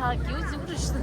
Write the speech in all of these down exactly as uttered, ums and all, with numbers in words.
ཨ། སྐྱིད་པོ་ཅིག་རེད་ཤག་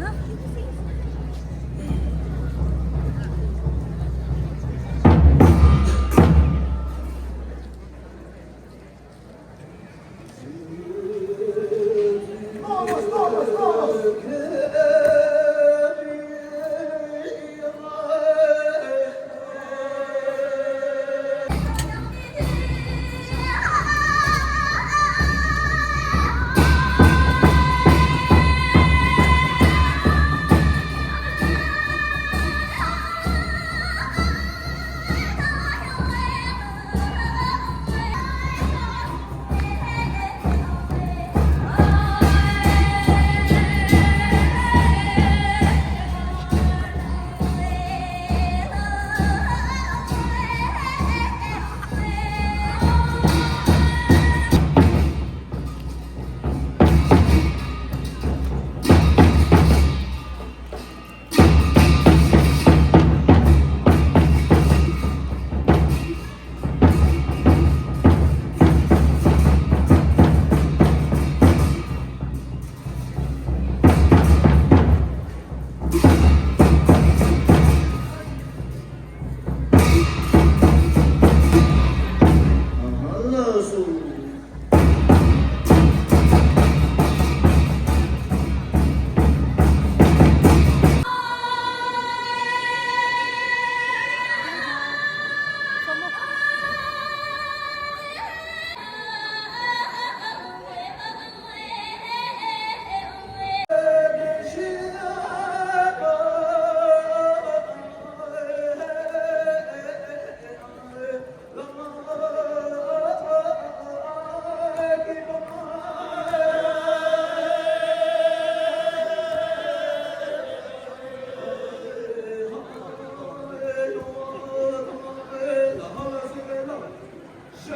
ཤ་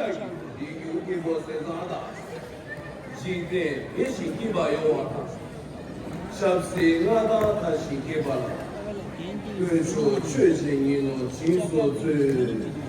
ཡི་ལྡན་གྱུར་སྐྱེ་བོ་ཟས་གཙང་དང་། འཇིག་རྟེན་མེད་བཞིན་སྐྱིད་པ་ཡོང་བ་དང་། ཆབ་སྲིད་མངའ་ཐང་དར་ཞིང་རྒྱས་པ་ལ། དཀོན་མཆོག་མཆོད་ཅིང་ཡིད་བཞིན་ནོར་སྦྱིན་སོགས་མཛོད།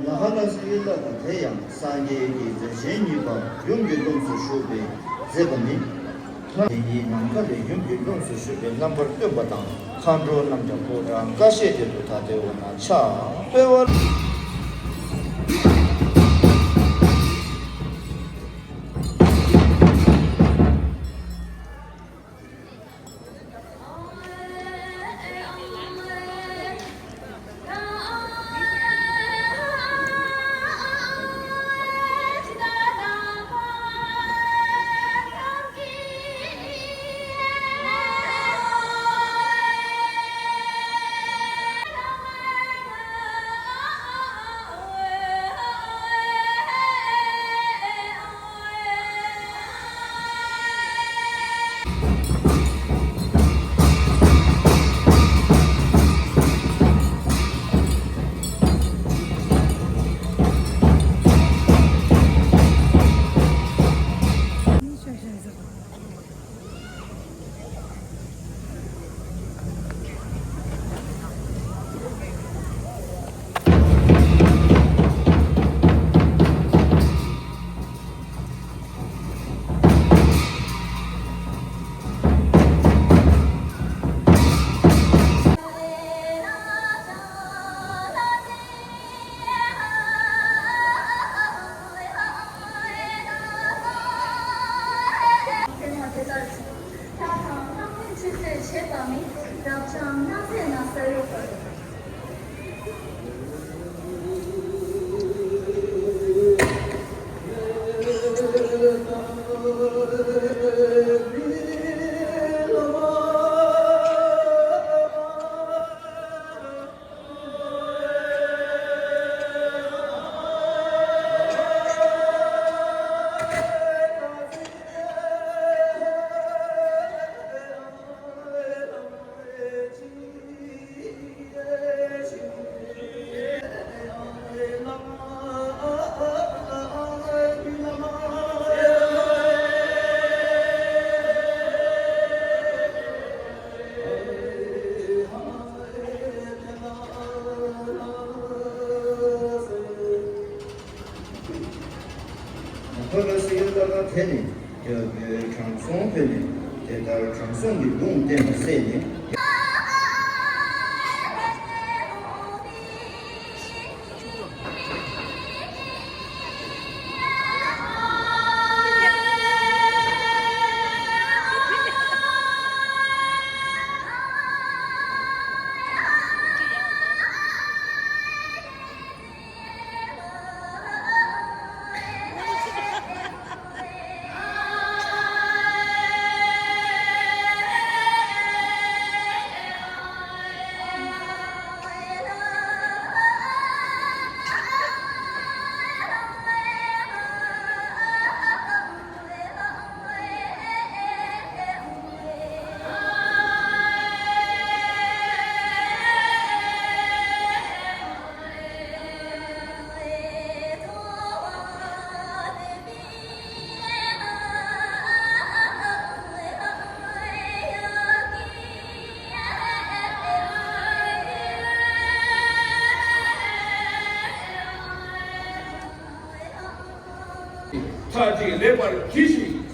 ལ་ཧ་ན་སི་ལ་དང་དེ་ཡང་སངས་རྒྱས་ཀྱི་མཛད་ཆེན་གཉིས་པ་ཡུམ་གྱི་ལྷུམས་སུ་ཞུགས་པའི་མཛད་པ་ནི། དེ་ཉིད་ནམ་མཁའ་ལས་ཡུམ་གྱི་ལྷུམས་སུ་ཞུགས་པའི་རྣམ་པར་སྟོན་པ་དང་། མཁའ་འགྲོ་རྣམས་ཀྱང་ཕོ་བྲང་ཀ་ཤས་དེ་དུ་ད་ལྟའི་འོ་ན་ཕྱག་འཚལ་བར། ལ་སེ་ཡོ་ལ་ལ་དེ་ནི་རྒྱལ་པོའི་དྲང་སྲོང་ཕེབས་ནས། དེ་ལྟར་དྲང་སྲོང་གི་ལུང་བསྟན་པ་གསན་ནས། ཚར་གཅིག་ལེགས་པར་གྱིས་ཤིག།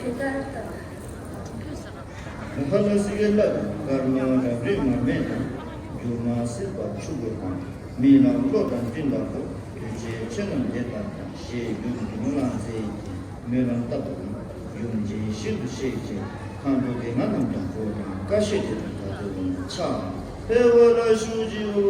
མཁའ་ལ་སྲིད་པའི་བླ་དང་སྐར་མ་རབ་རིབ་མར་མེ་དང་། སྒྱུ་མ་སྲིད་པ་ཆུ་བུར་དང་། རྨི་ལམ་གློག་དང་སྤྲིན་པ་པོ། གདུལ་བྱའི་ཆོས་རྣམས་དེ་ལྟར་ཀྱང་། ཞེས་རྒྱུད་སྡུག་བསྔལ་མཛེས་ཀྱི་སྨོན་ལམ་བཏབ་པ་ཡིན། ཡུམ་ཆེན་ཤིན་ཏུ་གཤེགས་ཀྱི་མཁའ་འགྲོ་དེ་ལྔ་རྣམས་ཀྱང་གོ་དང་བཀའ་ཤོད་དེ་དང་ད་དུ་འོང་ཕྱག་འཚལ་བར་ཞུ་ཞིའོ།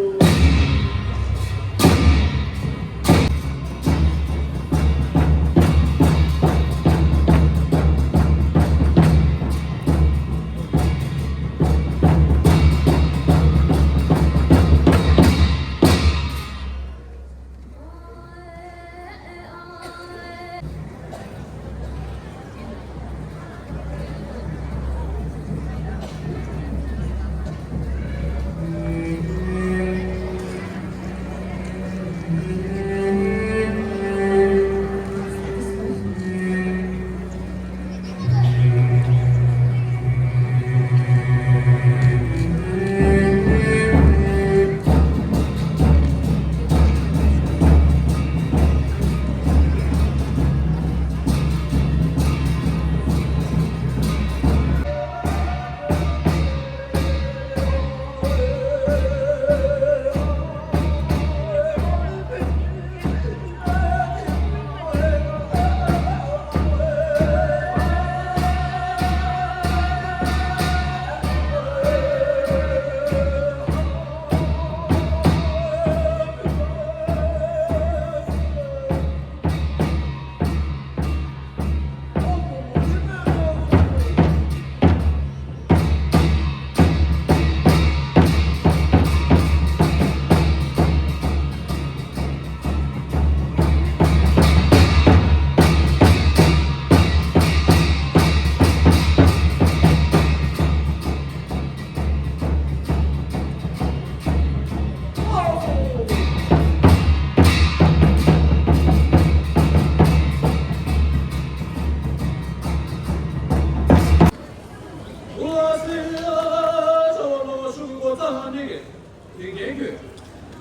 དེ་རྒན་ཁྱོད།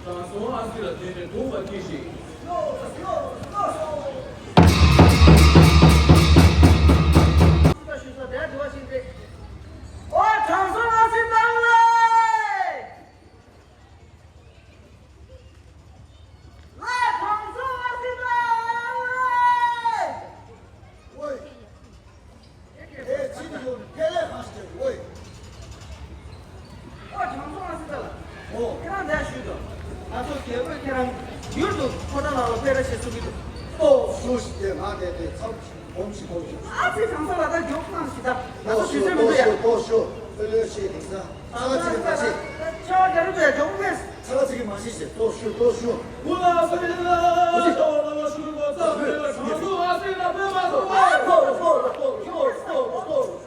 དྲང་སྲོང་ཨ་སྲི་ལ་དེ་ནས་དུག་པ་ཐིགས་ཤིག་ཨོ་དྲང་སྲོང་ཨ་སྲི་ལྟ་བུ་ལ། ལ་དྲང་སྲོང་ཨ་སྲི་ལྟ་བུ་ལ། ཨོ་ཡ། དེ་ཅི་ནས་ཡོང་ནས་ཕལ་ལས་གང་ཞིག་བྱས་འོ་ཡི། ཨོ་དྲང་སྲོང་ཨ་སྲི་ད་ལ། ཨོ། ཁྱེད་རང་འདིར་བཞུགས་དང་། ང་ཚོ་རྒྱལ་པོས་ཁྱེད་རང་ཡུལ་དུ་ཕོ་བྲང་ནང་ལ་ཕེབས་རོགས་ཞེས་གསུང་གི་འདུག་ཨོ་ཞུ་ཞིག་དེ་ང་དེ་དེ་མཚམས་ཤིག་སྒོམ་ཞིག་སྒོམ་ཞིག་ཨ་ཙི་དྲང་སྲོང་ལ་ད་མགྱོགས་གནང་ཞིག་ད་ང་ཚོ་དུས་ཚོད་མི་འདུག་ཡ། ཨོ་ཞུ་ཨོ་ཞུ་ཨོ་ཞུ་ཨོ་ལོས་ཤེས་དེང་སང་ཚ་ཚིག་མ་བྱེད། ཆ་རྒྱ་རུ་པའི་མགྱོགས་མེད། ཚ་ཚིག་མ་བྱེད་ཞེས་ཏོ་ཞུ་ཏོ་ཞུ། ཨུ་ལ་སི་ལ་ཏོ་ལ་ལ་ཞུ་གོ་ཚ་བོས་ང་ཚོ་ཨ་སི་ལ་ཕེབས་མ་ཐུབ་པ། ཏོ་ཏོ་ཏོ་ཏོ་ཏོ་ཏོ།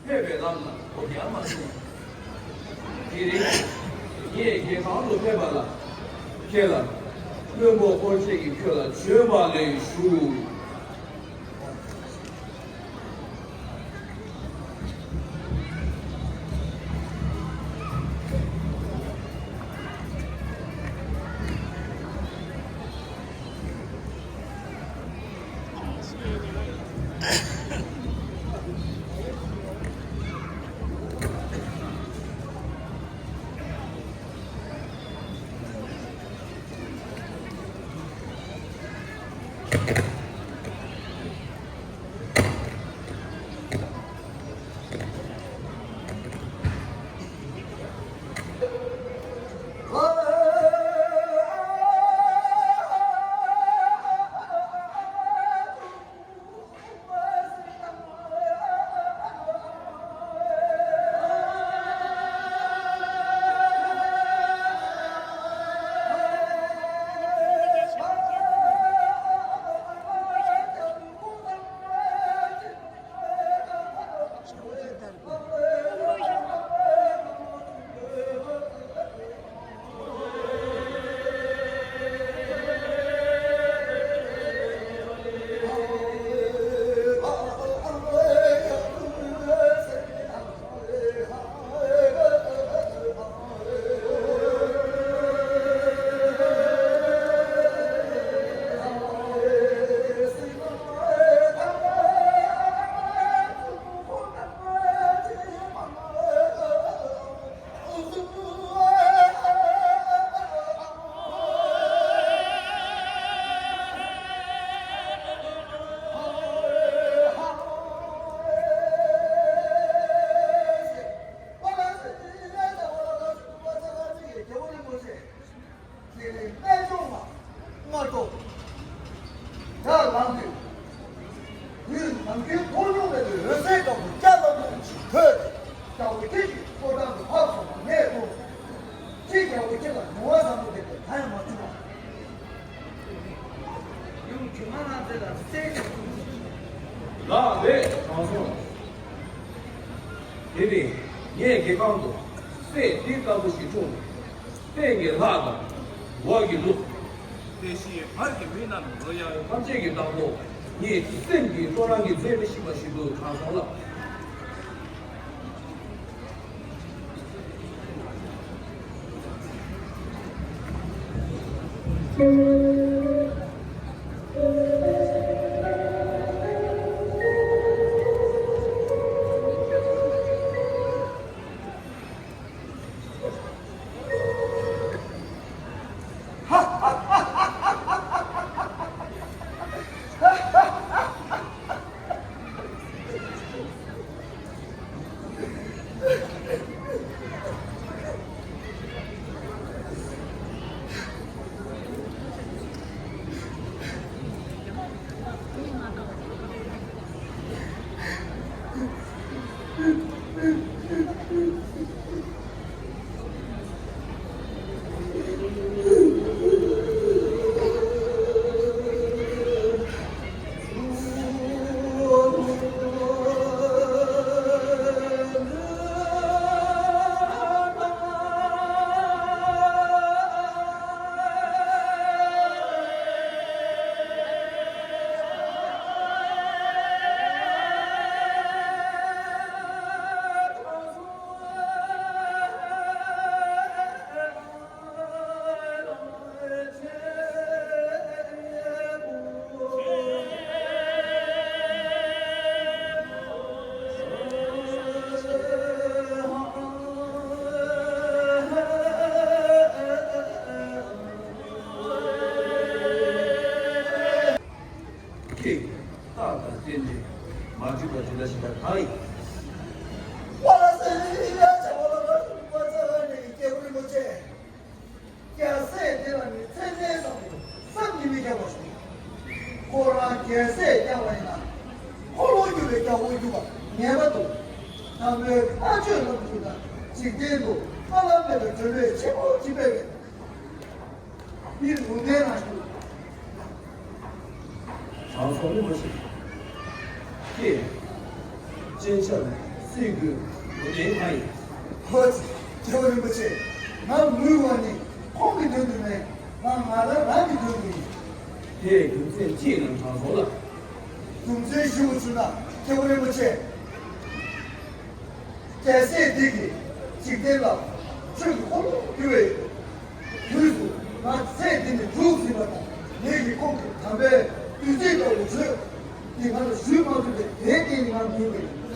ཕེབས་པའི་ལམ་ལ་ཐོག་ཡང་མ་སོང་། དེ་རིང་ངས་རྒྱལ་ཁང་དུ་ཕེབས་པ་ལ་ཁྱེད་ལ་བློན་པོ་འཁོར་བཅས་ཀྱིས་ཁྱོད་ལ་བྱོན་པ་ལེགས་ཞུ། ནམ་རྒྱུན་མཐོང་མྱོང་མེད་པའི་འོད་ཟེར་འདྲ་བོ་སྐྱ་ལམ་ལམ་ཞིག་འཕོས་ཏེ། རྒྱལ་པོ་ཁྱེད་ཀྱི་ཕོ་བྲང་དུ་ཕབ་སོང་བ་ངས་མཐོང་སོང་། ཅི། རྒྱལ་པོ་ཁྱེད་ལ་མྱོང་བ་བཟང་པོ་དེ་འདྲ་ད་ཡང་མ་བྱུང་བ། ཡུམ་སྒྱུ་མ་ལྷ་མཛེས་ལ་སྲས་ཀྱི་སྐུ། ལགས་རེད། དྲང་སོང་། དེ་རིང་ངས་དགེ་ཁང་དུ་སྲས་འདི་ལྟ་བུ་ཞིག་འཁྲུངས་ནས། སྲས་ཀྱི་ལྷ་དང་། འོག་གི་ཀླུ། དེ་བཞིན་བར་གྱི་མི་རྣམས་ལོ་ཡང་ཐམས་ཅད་ཀྱི་བདག་པོ། ངས་སེམས་ཀྱིས་ཁྱོད་རང་གི་མཛད་མི་ཤེས་པ་ཞིག་འདུག། དྲང་སོང་ལགས། ཁྱེད་རྟག་དང་རྟེན་འབྲེལ་མ་འགྲིག་པ་དེ་འདྲ་ཞིག་ལ་གང་ཡིན། ཝ་ལ་སེ་ཡ་ཆ་ཝ་ལ་ལ་ཝ་ཚ་ལ་ནི་སྐྱེས་བུ་རིན་པོ་ཆེ། རྒྱལ་སྲས་དེ་ལ་ནི་མཚན་ལྡན་བཟང་པོ་བསམ་གྱིས་མི་ཁྱབ་པ་བྱུང་། ཁོ་རང་རྒྱལ་སྲས་བསྐྱངས་པ་ཡིན་ན། འཁོར་ལོ་སྒྱུར་བའི་རྒྱལ་པོ་འགྱུར་བ་ངེས་པར་འདུག། དང་པོའི་ལྷ་ཆོས་ལ་བསྒྱུར་ན་འཇིག་རྟེན་དུ་ཧ་ལམ་མེད་པའི་གྲོས་མོས་ཆེན་པོ་ཅིག་སྤེལ་བས། འདི་ལུང་བསྟན་གནང་ཞུ། དྲང་སྲོང་རིན་པོ་ཆེ། ཁྱེད་སྤྱན་ཆབ་སྲིད་དགོས་ལུང་བསྟན་གང་ཡིན། ཧོ། སྐྱེས་བུ་རིན་པོ་ཆེ། ང་ངུས་པ་ནི་ཁོང་གི་དོན་དུ་མེད། ང་ང་རང་རང་གི་དོན་དུ་ཡིན། དེའི་རྒྱུ་མཚན་ཅི་ཡིན་ནམ། དྲང་སྲོང་ལགས། རྒྱུ་མཚན་ཞུ་བ་བྱུང་ན་སྐྱེས་བུ་རིན་པོ་ཆེ། རྒྱལ་སྲས་འདི་གིས་འཇིག་རྟེན་ལ་ཆོས་ཀྱི་འཁོར་ལོ་བསྒྱུར་བའི་དུས་སུ་ང་ཚེ་འདི་ནས་གྲུབ་ཟིན་པ་དང་། ངེད་ཀྱིས་ཁོང་གི་དམ་པའི་བདུད་རྩི་ལྟ་བུ་མཛོད་འདི་ང་ལ་ཞུས་མ་ཐུབ་པས། དེའི་རྐྱེན་ནི་ང་ངུས་པ་ཡིན།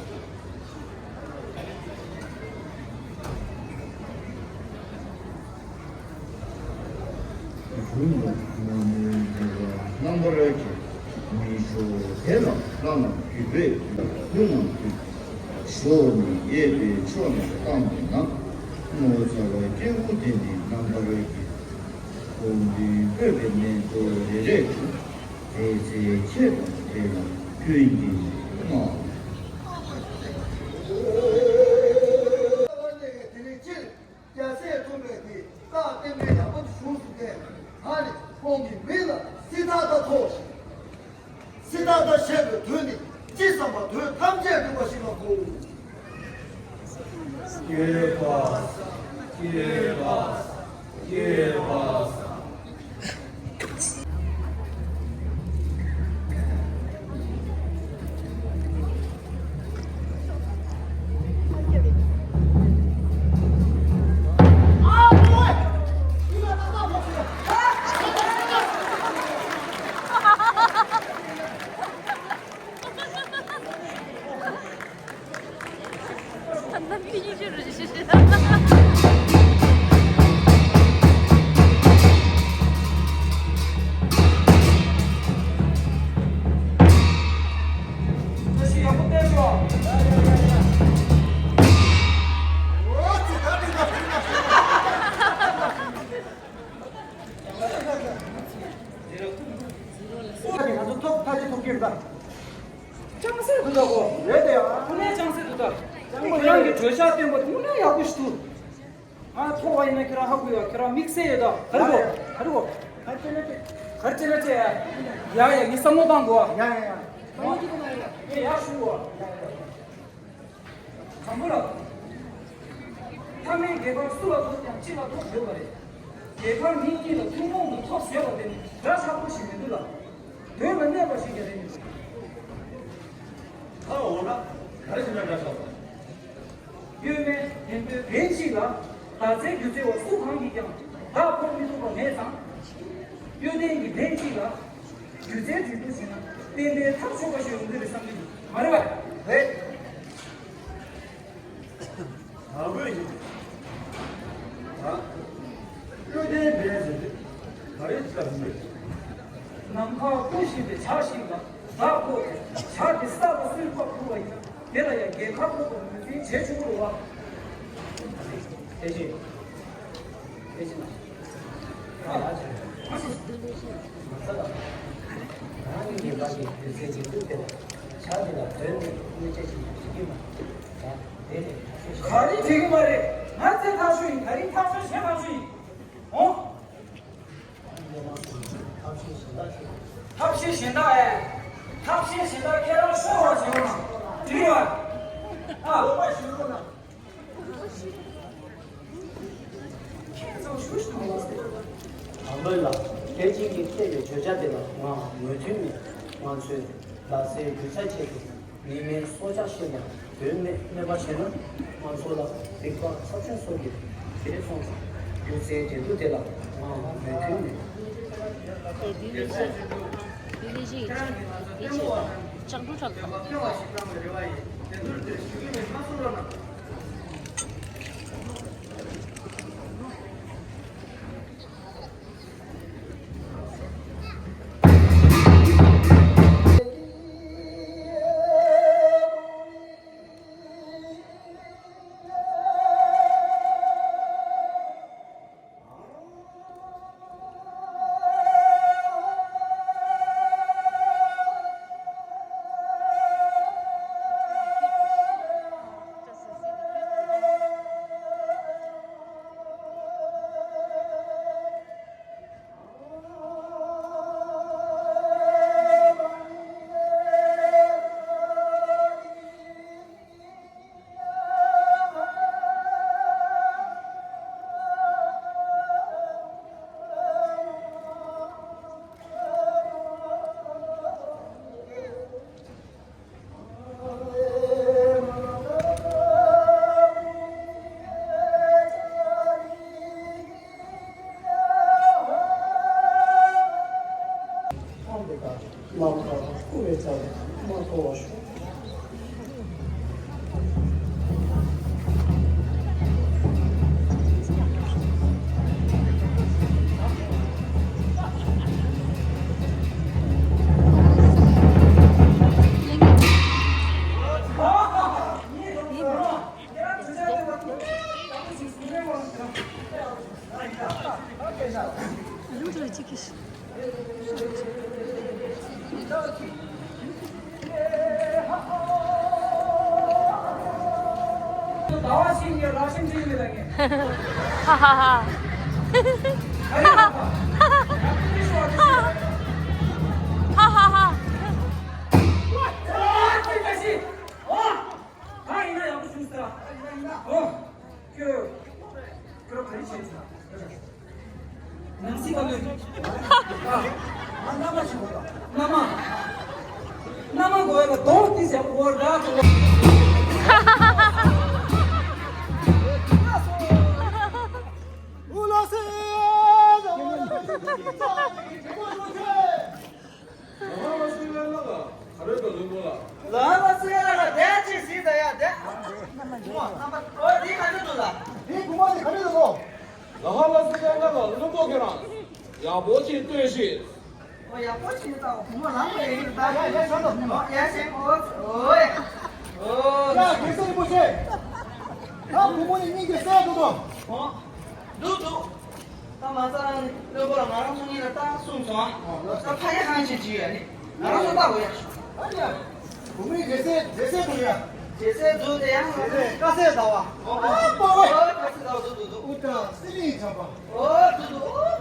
རུང་ལ་མ་མོའི་འབྲེལ་བ་རྣམ་པར་རྒྱལ། མི་ཤོག་དེ་ལ་བླ་ན་གུས་པས་ལྷུང་ན་གུས། ཞོག་ནི་གཡས་པའི་ཕྱོགས་ནས་བཏང་བས་ན། ངོ་མཚར་བའི་སྐྱེས་བུ་དེ་ནི་རྣམ་པར་རྒྱལ། དགོངས་འདུས་སྤོས་པའི་མེ་ཏོག་རེ་རེ་འཁྲུངས། དེ་ཚེ་ཁྱེད་དང་དེ་ལ་ཀུན་གྱིས་སྨྲ། རྒྱལ་སྲས་འཁྲུངས་པའི་དེ་རྟགས་བསྟན་པའི་ཡག་པོ་དེ་བྱུང་སོང་སྟེ། ད་ནི་ཁོང་གི་མིང་ལ་སིདྡྷཱརྠ་ཐོགས་ཤིག། སིདྡྷཱརྠ་ཞེས་པའི་དོན་ནི་ཅི་བསམ་པ་དོན་ཐམས་ཅད་འགྲུབ་པ་ཞིག་ལ་གོ། སྐྱེས་པ་སྐྱེས་པ་སྐྱེས་པ། ང་ཚོ་ཐོབ་ཐག་ཆོད་ཐུབ་ཀྱི་རེད་ད། ཅང་སེ་འདུག་ད་གོ། རེད་དེ་ཡ། དངོས་གནས་ཅང་སེ་འདུག་ད། ཁྱེད་རང་གི་གྲོས་འཆར་བཏོན་པ་དངོས་གནས་ཡག་པོ་ཞིག་འདུག་ང་ཐོག་བ་ཡིན་ན་ཁྱེད་རང་ཧ་གོ་ཡོད། ཁྱེད་རང་དམིགས་བསལ་ཡོད་ད། ག་རེ་གོ། ག་རེ་གོ། ག་རེ་ཅེ་ན་ཅེ། ཡ་ཡ་ངས་བསམ་བློ་བཏང་དགོས། ཡ་ཡ་ཡ། ཡ་ཡ་ཡ། ངས་ཡར་ཞུ་དགོས། དང་པོ་ལ། མཐའ་མའི་རྒྱལ་ཁབ་སུ་ལ་ཐོབ་ཀྱང་སྤྱི་ལ་ཐོབ་ཡོད་པ་རེད། རྒྱལ་ཁབ་གཉིས་དཀྱིལ་ལ་ཐུན་མོང་དུ་ཐོབ་ཟེར་བ་དེ་ནི་འདྲ་ཆགས་པོ་ཞིག་མི་འདུག་ལ། དོན་ལ་གནས་པ་ཞིག་ཀྱང་རེད་མི་འདུག་ད་འོ་ན་ག་རེ་བྱས་ན་འདྲ་ཆགས་པ། གཡོ་མེད་བདེན་པའི་བན་གཅིག་ལ། བདག་འཛིན་སྒྱུ་རྩལ་བ་སུ་གང་གིས་ཀྱང་བདག་ཕོག་མི་ཐུབ་པ་མེད་ཙང་། གཡོ་ལྡན་གྱི་བན་གཅིག་ལ། སྒྱུ་རྩལ་འགྲན་བསྡུར་བྱས་ན་ཏན་ཏན་ཐག་ཆོད་པ་ཞིག་ཡོང་གི་རེད་བསམ་གྱི་འདུག་མ་རེད་པ། རེད། ད་དགོས་ཡིན། ད་གཡོ་ལྡན་བན་ཟེར་དུས་ག་རེ་ཆགས་ཡིན་པས། ནམ་མཁར་སྤུངས་བཞིན་པའི་བྱག་ཞིག་ལ་བདག་ཕོག་སྟེ་བྱག་དེ་ས་ལ་སུས་ཕབ་ཐུབ་པ་ཡིན་ན། དེ་ལ་ཡང་རྒྱལ་ཁ་ཐོབ་པར་ངོས་འཛིན་བྱེད་ཆོག་གི་རེད་བ། དེ་བཞིན། དེ་བཞིན། ཨ་ལ་ཆེ། མ་ས་ལ། རང་གི་རྒྱལ་ཁབ་ཀྱི་སྒྱུ་རྩལ་འགྲན་བསྡུར་དེ་ལ་བྱ་དེ་ལ་དོན་དེ་དངོས་ཆ་ཞིག་བྱེད་ཀྱི་མ་རེད། ད་དེ་ནི་ཐག་གཅོད་བྱེད། ག་རེ་བྱེད་ཀྱི་མ་རེད། ང་ཚོས་ཐག་ཆོད་ཡིན། ད་རིང་ཐག་གཅོད་བྱེད་ཐག་ཆོད་ཡིན། འོང་། ཐབས་ཤེས་གཞན་དག་ཤོད། ཐབས་ཤེས་གཞན་དག་ཨེ། ཐབས་ཤེས་གཞན་དག་ཁྱེད་རང་ཤོད་པ་བྱེད་འོང་ན། དྲིས་པ། ཨ། ལོག་པ་ཞུ་རོགས་གནང་། ཁྱེད་ཚོ་ཞུ་ཞུ་མ་ཟེར། དང་པོ་ལ་ཕལ་ཆེར་གྱིས་བཤད་པའི་བརྗོད་བྱ་དེ་ལ་ང་མོས་མཐུན་མེད། ང་ཚོས་ལག་རྩལ་རྒྱུ་ཆ་ཆེད་དུ། མི་སྣའི་སྲོག་ཆགས་ཤིག་ལ་དོན་མེད་གནོད་པ་བྱས་ན། ང་ཚོ་ལ་རིག་པ་ཚབས་ཆེན་སོགས་ཀྱི་དེ་སོང་ཙང་། སྒྱུ་རྩལ་འགྲན་བསྡུར་དེ་ལ་ང་མོས་མཐུན་མེད། དེ་དུས་ལས་བྱེད་དེ་ལས་བྱེད་ཡིན་ཚེ་ལྕགས་འབྲུ་དྲག་ཐོན་པ་ཞིག་བཏང་བའི་རེ་བ་ཡིན། འགྲན་བསྡུར་དེར་ཞུགས་ཀྱི་མེད་ན་གསུང་རོགས་གནང་། ཧ་ཧ་ཧ། ཧ་ཧ་ཧ། ད་ཡིན་ན་ཡག་པོ་བྱུང་ཟེར། ཨོ། ཁྱོད། ཁྱོད་ག་རེ་བྱས་ཟེར། ནང་སྲིད་པ་ལོས། ཨ། ང་མནའ་མ་བྱེད་དགོས་ལ། མནའ་མ། མནའ་མ་དགོས་ལ་གདོང་ཏི་ཟེར་འོར་ར་དུ། ཨུ་ལ་སེ། ལ་ཧ་ལ་སི་ལ་ལ་ལ། ག་རེ་དང་བློན་པོ་ལ། ལ་ཧ་ལ་སི་ལ་ལ་བསྡད་ཅིག་གཟིགས་ད་ཡ་བསྡད། ཨོ་འདི་ག་རེ་འདུག་ལ། འདི་གོང་མ་འདི་ག་རེ་འདུག་ལོ། ལ་ཧ་ལ་སི་ལ་ལ་ལ་བློན་པོ་ཁྱེད་རང་། ཡག་པོ་ཅིག་ལྟོས་ཤིག་ཨོ་ཡག་པོ་ཅིག་ལྟ། གོང་མ་ལ་ལ་ཡིན་ད། ཡ་ཡ་ཤ་ད། ཨོ་ཡ་ཤེ་ཨོ་ཨོ་ཡ། ཨོ་ཡ་དགེ་སེ་རིན་པོ་ཆེ། ད་གོང་མ་ནི་སྙིང་གི་སེ་འདུག་དོ། ཨོ། འདུག་འདུག་ད་མ་རྩ་རང་བློན་པོ་ལ་ང་རང་ཚོ་གཉིས་ལ་ད་གསུངས་སོང་ཨ། ད་ཕ་ཡ་ཧང་ཆེ་ཅི་ཡོད་ནི་ང་རང་ཚོ་ལྟ་དགོས་ཡ། ཨ་ཡ། བུ་མོའི་རྒྱལ་སྲས་རྒྱལ་སྲས་བུ་ཡ། རྒྱལ་སྲས་འཛུལ་དེ་ཡང་རྒྱལ་སྲས་དཀར་གསལ་ཟླ་བ། ཨོ་ཨོ་པ་ཝེ། ཨོ་དཀར་གསལ་ཟླ་བ་འཛུལ་འཛུལ་འཛུལ། ཨུ་ཏྲ་སི་ལིང་བྱམས་པ། ཨོ་འཛུལ་འཛུལ་ཨོ།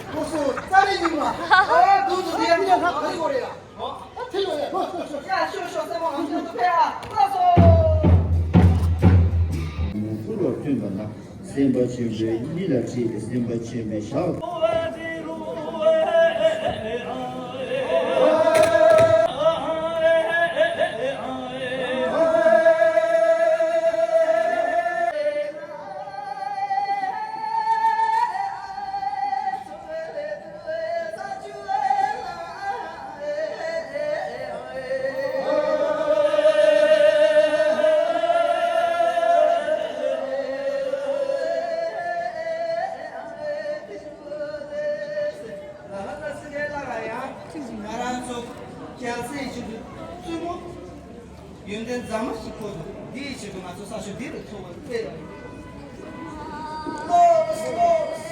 སྐུ་གཟུགས་རྩ་རི་ཉི་མ། ཨོ་འཛུལ་འཛུལ་དེ་ཡང་འཛུལ་འཛུལ། ལྷ་ཁ་རི་གོ་རེ་ཡ། ཨོ་ཨོ་ཐི་ཡོ་ཡ་ལོ་ཤོ་ཤོ། ཡ་ཤོ་ཤོ་སེ་མོ་ང་ཚོ་ཕེ་ཨ་ལ་སོ། ཕུར་བ་བསྐྲུན་པ་ན། སེམས་དཔའ་ཆེན་པོའི་གཉིས་ལ་ཁྲིད་དེ་སེམས་དཔའ་ཆེན་པོའི་ཞབས། ང་རང་ཚོ་རྒྱལ་སྲས་ཆེན་པོའི་བཙུན་མོ། ཡོན་ཏན་རྫ་མ་ཞིག་ཁོ་ཚོ་འདིའི་ཆེད་དུ་ང་ཚོ་ས་ཕྱོགས་འདི་རུ་ཚོགས་པ་སྤེལ་ཡོད། ལོས་ལོས།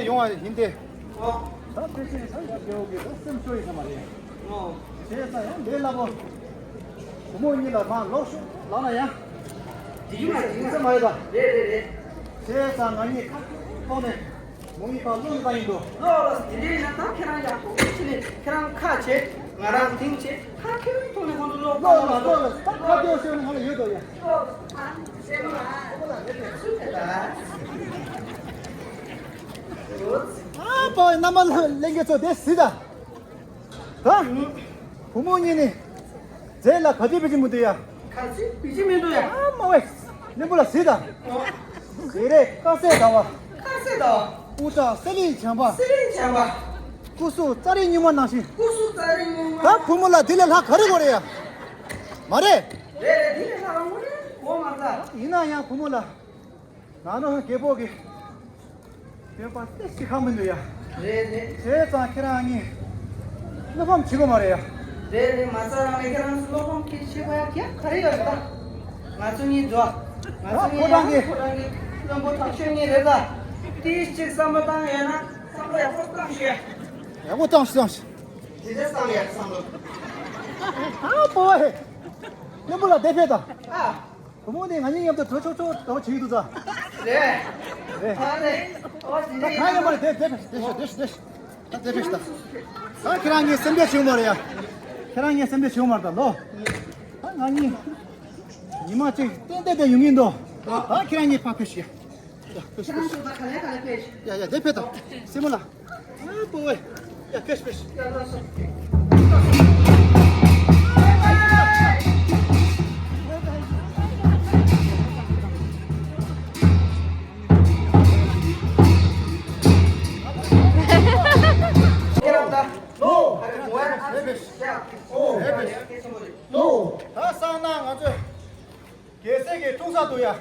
ཡོང་བ་ཡིན་ཏེ། ཨོ། ད་ཕལ་ཆེར་ས་ཡ་རྒྱལ་བོ་གི་ད་སེམས་སྐྱོ་ཡི་ས་མ་རེད། ཨོ། བྱས་ཙང་ཡང་ལས་སླ་པོ། བུ་མོ་གཉིས་ལ་མ་ལོག་ཤོག་ལབ་ན་ཡང་། དེ་རྒྱུ་མ་རེད། དེ་ས་མ་རེད་ད། རེད་རེད་རེད། བྱས་ཙང་ང་གཉིས་ཁ་ཐོག་ནས། མོ་ཡིན་པ་བློ་ཡིན་པ་ཡིན་འགྲོ། ལོ་ལོ་དེ་འདྲའི་ཡིན་ན་ད་ཁྱེད་རང་ཡག་པོ་ཅི་ནས་ཁྱེད་རང་ཁ་བྱེད། ང་རང་དེང་བྱེད། ཁ་ཁྱེད་རང་ཐོག་ནས་ཁོང་ཚོ་ལོ་ལོ་ལོ་ལོ་ལོ་ད་ཁ་ཏོག་ཤོད་ནས་ང་ལ་ཡོད་དོ་ཡ། ལོ་ལོ་ཨ་ཤེས་མ་ཨ་ཁོ་ལ་རེད་དེ་སུ་དེ་ད། ཨ་པ་མནའ་མ་ལེན་གྱི་ཚོ་དེ་སྲིད་ད། ད། བུ་མོ་གཉིས་ནི། རྫས་ལ་ག་ཚོད་བེད་ཀྱི་མི་འདུག་ཡ། ག་ཚོད་བེད་ཀྱི་མི་འདུག་ཡ། ཨ་མ་ཝེ། བློན་པོ་ལ་གཟིགས་དང་། ཨོ། རེ་རེ་དཀར་གསལ་ཟླ་བ། དཀར་གསལ་ཟླ་བ། དབུ་སྐྲ་སེ་ལེང་བྱམས་པ། སེ་ལེང་བྱམས་པ། སྐུ་གཟུགས་རྩ་རི་སྨྱུག་མ་ནང་བཞིན། སྐུ་གཟུགས་རྩ་རི་སྨྱུག་མ། ད་བུ་མོ་ལ་འདི་ལས་ལྷག་ག་རེ་དགོས་རེད་ཡ། མ་རེད། རེད་རེད། འདི་ལས་ལྷག་རང་དགོས་རེད་གོ་མ་ད། ཡིན་ན་ཡང་བུ་མོ་ལ། ང་ནོ་རྒད་པོ་གི་སྟོན་པ་ཏེ་ཞིག་ཧ་མི་འདུག་ཡ། རེད་རེད། བྱས་ཙང་ཁྱེད་རང་གཉིས་བློ་ཕམ་བྱེད་དགོས་མ་རེད་ཡ། རེད་རེད། མ་རྩ་རང་ལས་ཁྱེད་རང་ཚོ་བློ་ཕམ་སྐྱེ་བྱེད་པ་ཡ་ག་རེ་ཡོད་རེད་ད། ང་ཚོ་གཉིས་འགྲོ། ང་ཚོ་གཉིས་ཡང་ཕོ་བྲང་གི་བློན་པོ་དྲག་ཤོས་གཉིས་རེད་ད། ཏེ་ཞིག་བསམ་བློ་བཏང་ཡོད་ན་བསམ་བློ་ཡག་པོ་བཏང་ཤོག་ཡ། ཡག་པོ་བཏང་ཤོག་བཏང་ཤོག་དེ་འདྲ་བསམ་ཡག་བསམ་བློ། ཨ་པོ་ཧེ། བློན་པོ་ལ་བདེ་ཕེབས་དང་། ཨ། བུ་མོ་ནི་ང་གཉིས་མཉམ་དུ་བྲོས་ཆོག་ཆོག་འདྲ་བོ་བྱེད་ཀྱི་འདུག་ཙང་། རེད། རེད། ཨ་རེད། ཨོ་དེ་ད་རེད། གང་ཡོད་མ་རེད། དེ་དེ་དེ་ཤོད་དེ་ཤོད་དེ་ཤོད། ད་དེ་ཕེབས་ཤོག་ད་ཁྱེད་རང་གཉིས་སེམས་ཁྲལ་བྱེད་དགོས་མ་རེད་ཡ། ཁྱེད་རང་གཉིས་སེམས་ཁྲལ་བྱེད་དགོས་མ་རེད་ད་ལོ། ད་ང་གཉིས་ཉི་མ་གཅིག་ཏན་ཏན་ཏན་ཡོང་གི་འདུག་ད་ཁྱེད་རང་གཉིས་ཕར་ཕེབས་ཤོག་ཡ། ཡ་ཕེབས་ཤོག་ཕེབས་ཤོག་ཁྱེད་རང་ཚོ་ད་ག་ལེ་ག་ལེ་ཕེབས་ཤོག་ཡ་ཡ་དེ་ཕེབས་དང་སྲིང་མོ་ལགས། ཨ་པོ་ཝེ། ཡ་ཕེབས་ཕེབས། ད་སང་ན་ང་ཚོས། རྒྱལ་སྲས་ཀྱི་འཁྲུངས་ས་འདུག་ཡ།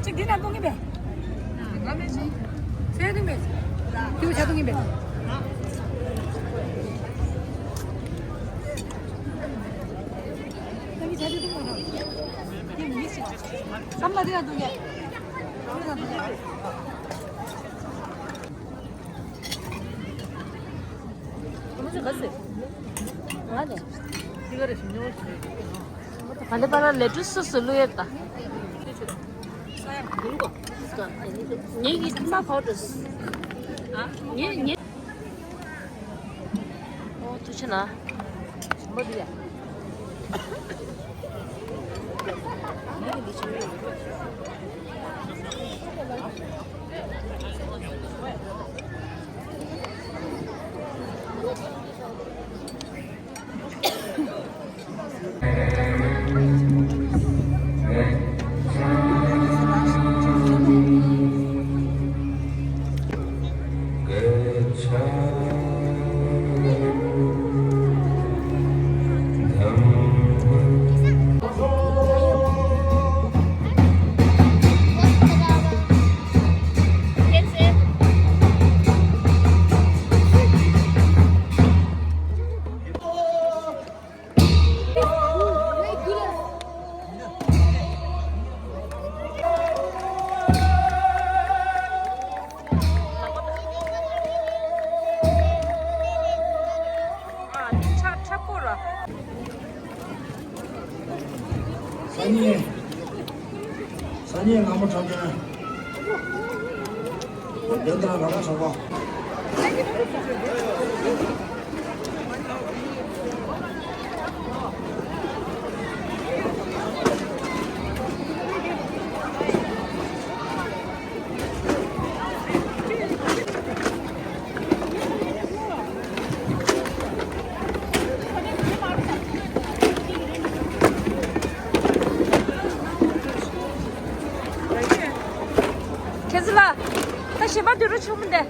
གཅིག་འདི་ན་གཏོང་གི་མེད། ཚེ་རིང་མེད། ཁྱེད་ཆ་གཏོང་གི་མེད། ད་མི་ཆ་གཏོང་གི་མེད། ཁམས་ལ་དེ་ལ་འདུག་གས། ཁམས་ལ་འདུག་གས། ང་ལས། ག་ལེ་པ་ལ་ལས་དུས་སུ་སུ་ལུ་ཡོད་ད། ངེད་ཀྱི་ཐ་མ་ཕོ་ཏོས། ངེད་ངེད། ཨོ་ཐུགས་ཆེ་ན། ཞིམ་པོ་འདུག་ཡ། ཁྲ་ཁྲ་པོ་ར། སང་ཉིན། སང་ཉིན་ལ་མོ་འཁྲབ་མཁན། བདེན་དང་ལ་མོ་འཁྲབ་པ། ཁྱེད་ཚོ་ལ་ད་གཞན་པ་དུད་འགྲོ་ཆུང་མི་འདི།